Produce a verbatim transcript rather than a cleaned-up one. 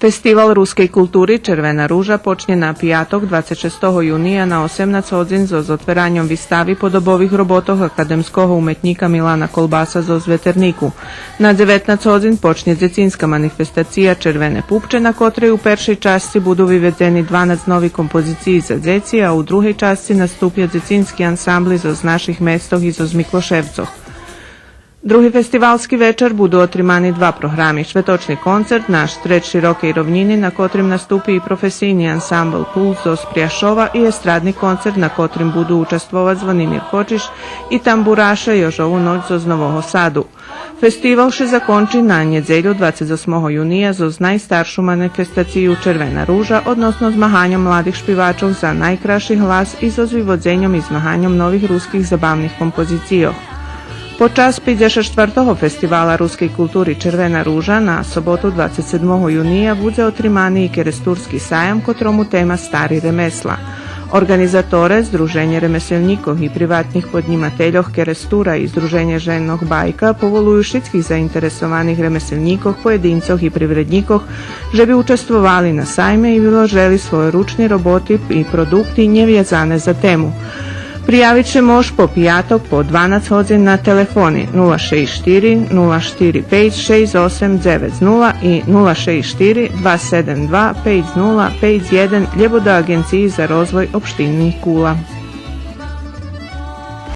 Фестивал рускей култури Червена ружа почнє на пияток, двацец шестого юния, на осемнац годзин зоз отвераньом вистави подобових роботох академского уметнїка Милана Колбаса зоз Ветернику. На дзеветнац годзин почнє дзецинска манифестация Червене пупче, на котрей у першей часци буду виведзени дванац нови композициї за дзеци, а у другей часци наступя дзецински ансамбли зоз наших местох и зоз Миклошевцох. Други фестивалски вечар буду отримани два програми. Шветочни концерт Наш штрец широкей ровнїни, на котрим наступи и професийни ансамбл Пулс зоз Пряшова, и естрадни концерт, на котрим буду участвовац Звонимир Кочиш и тамбураше Йожову ноч зоз Нового Саду. Фестивал ше закончи на нєдзелю, двацец осмого юния, зоз найстаршу манифестацию Червена ружа, односно змаганьом младих шпивачох за найкрасши глас и зоз виводзеньом и змаганьом нових руских забавних композицийох. Под час пейдзешат штвартого фестивала рускей култури Червена ружа на соботу, двацец седмого юния, будзе отримани и Керестурски саям, котрому тема Стари ремесла. Орґанизаторе, Здруженє ремеселнїкох и приватних поднїмательох Керестура и Здруженє женох Байка, поволую шицких заинтересованих ремеселнїкох, поєдинцох и привреднїкох же би участвовали на сайме и виложели свойоручни роботи и продукти нєвязане за тему. Приявиц ше мож по пияток по дванац годзин на телефони нула шейсц штири, нула штири пейц, шейсц осем дзевец нула и нула шейсц штири, два седем два, пейц нула пейц єден, лєбо до Аґенциї за розвой општини Кула.